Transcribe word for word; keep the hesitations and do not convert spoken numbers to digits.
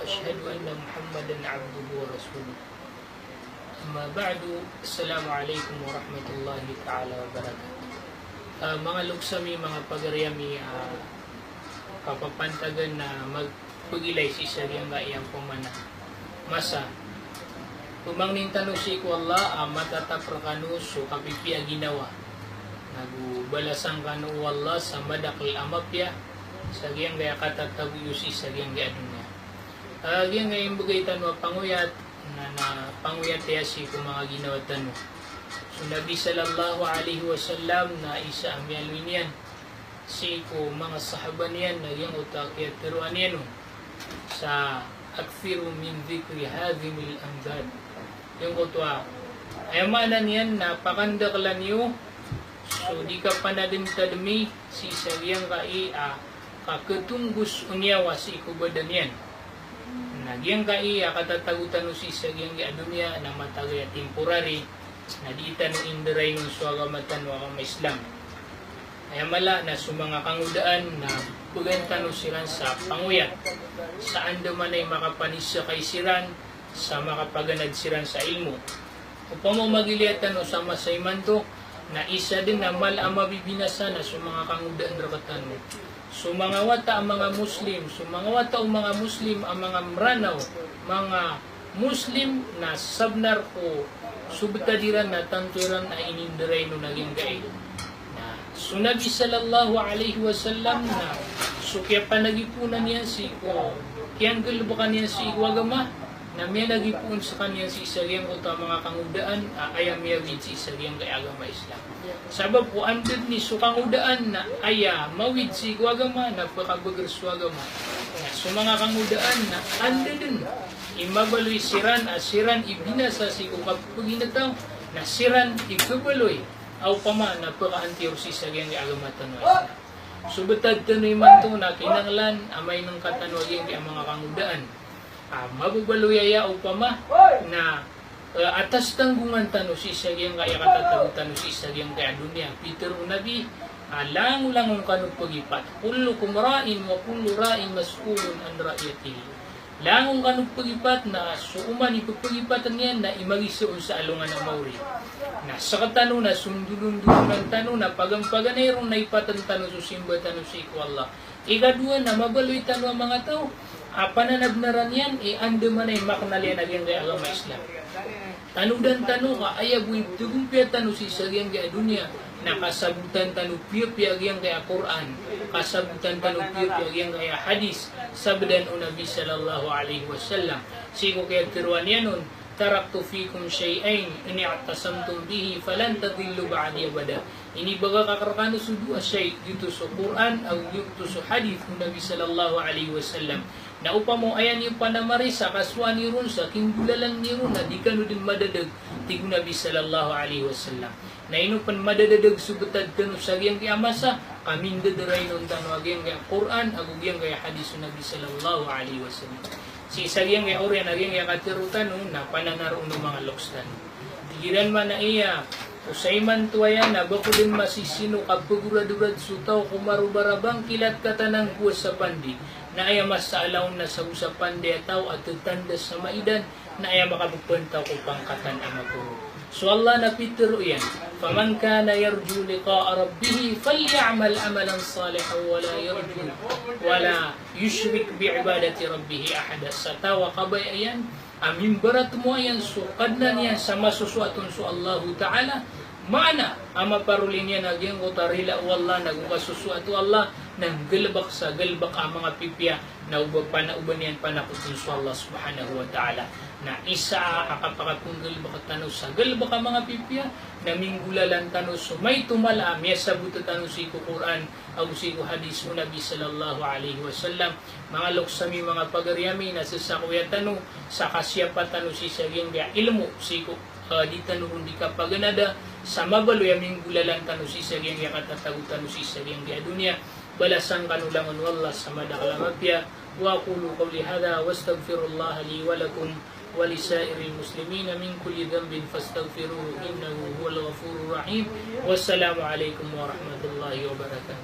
أشهد أن محمدا عبده ورسوله. أما بعد، السلام عليكم ورحمة الله تعالى وبركاته. Ah, manga loks ami, manga pagari ami, ah, kapapantagan na magpagilay sii sa giyangkai a pamana masa. Pamangnin tano sii ko Allah a matatap rkano so kapipiya a ginawa, nago balasan kano o Allah sa madakl a mapiya sa giyangkai a katatago iyo sii sa giyangkai a doniya. Ah, giyangkai a imbgay tano a pangoyat na, na pangoyat aya sii ko manga ginawa tano. So Nabi sallallahu alaihi wasallam na isa a miyaaloy niyan sii ko manga sahaba niyan na giyangkoto a kiyatharoa niyan on sa, "Akthiru min dhikri hadhimil amdad." Giyangkoto a, aya maana niyan na pakandakla niyo so di kapanadntadmi sii sa giyangkai a kakhatonggos o niyawa sii ko badan iyan. Na giyangkai a katatago tano sii sa giyangkai a doniya na matagay a temporary, na di tano indarainon so agama tano a agama Islam. Aya mala na so manga kangodaan na bgan tano siran sa pangoyat sa andamanaya i makapanisakay siran sa makapaganad siran sa ilmo. Opama o magilaya tano sa masa imanto, na isa dn a mala a mabibinasa na so manga kangodaan rktano. So manga wata a manga Muslim, so manga wata o manga Muslim a manga Mranaw, manga Muslim na sabnar ko so btad iran na tanto iran a inindarainon a giyangkai. Na so Nabi sallallahu alaihi wasallam na so kiyapanagipoonan iyan sii ko, kiyanggalbka niyan sii ko agama, na miyanagipoon skaniyan sii sa giyangkoto a manga kangodaan a aya miyawid sii sa giyangkai a agama Islam. Sabap ko anda dn i so kangodaan na aya mawid sii ko agama na pkabagr so agama. Na so manga kangodaan na anda dn i mabaloy siran a siran i binasa sii ko kapgintaw, na siran i pbaloy a opama na pkaantiyor sii sa giyangkai a agama tano a Islam. So btad tano imanto na kinanglan a mainngka tano a giyangkai a manga kangodaan a mababaloy aya opama na, eh, atas tanggongan tano sii sa giyangkai a katatago tano sii sa giyangkai a doniya. Pitharo o Nabi a langolangon kano pagipat. Kullukum ra'in wa kullu ra'in mas'ulun an ra'iyatihi. Langon kano pagipat na so oman i ppagipatn iyan na i magiza on sa alongan a maori. Na sktano na so ndolondolonan tano na pagampaganay ron na ipatn tano so simba tano sii ko Allah. Ikadowa na mabaloy tano a manga taw a pananabnaran iyan i andamanaya i maknal iyan a giyangkai a agama Islam. Tanodan tano ka aya bo i pthagompiya tano sii sa giyangkai a doniya na kasabotan tano piyapiya a giyangkai a Qur'an, kasabotan tano piyapiya a giyangkai a hadis, sabdan o Nabi sallallahu alaihi wasallam. Sii ko kiyatharoa niyan on, "Taraktu fikum shay'ayn in i'tasamtum bihi falan tadillu ba'di abada." Inibagak akn rkano so dowa shay', giyoto so Qur'an ago giyoto so hadith o Nabi sallallahu alaihi wasallam. Na opama o aya niyo panamarisa, kasowa niyo ron sa kinggolalan niyo ron na di kano dn madadag, tig o Nabi sallallahu alaihi wasallam. Na ino pn madadadag so btad tano sa giyangkai a masa, ka mindadarainon tano a giyangkai a Qur'an ago giyangkai a hadith o Nabi sallallahu alaihi wasallam. Sii sa giyangkai a oriyan a giyangkai a katharo tano na pananaroon o manga loks tano. Tig iran man a iya, o sa imanto aya na ba ko dn masisino ka pagoradorad so taw ko marobarabang kilat katanang ko sa pandi. Na aya masaala on na sa go sa pandi a taw a thatandas sa maidan, na aya makapphantao ko pangkatan a maporo. So Allah na pitharo iyan, "Faman kana yarju liqa'a rabbih falya'mal amalan salihan wa la yarju, wa la yushrik bi'ibadati rabbih ahada." Sa taw a kabaya iyan a mimbaratmowa iyan so Kadnan iyan sa masosoat on so Allahu Ta'ala, maana a maparoli niyan a giyangkoto a rila o Allah nago kasosoat o Allah, na nggalbk sa galbk a manga pipiya, na oba pana-, oba niyan panakoton so Allah Subhanahu wa Ta'ala. Na isa a kapakapnggalbk tano sa galbk a manga pipiya, na minggolalan tano so maito mala a miyasabot tano sii ko Qur'an ago sii ko hadith o Nabi sallallahu alaihi wasallam. Manga loks ami, manga pagari ami, na sasakoya tano sa kasiyapa tano sii sa giyangkai a ilmo sii ko, eh, di tano ron di kapaganada sa mabaloy a minggolalan tano sii sa giyangkai a katatago tano sii sa giyangkai a doniya. Balasan kano langon o Allah sa madakl a mapiya. Wa aqulu qawli hadha wa astaghfirullaha li wa lakum wa li sa'iril muslimina min kulli dhanbin fastaghfiruhu innahu huwal ghafurur rahim. Wassalamu alaikum warahmatullahi wabarakatuh.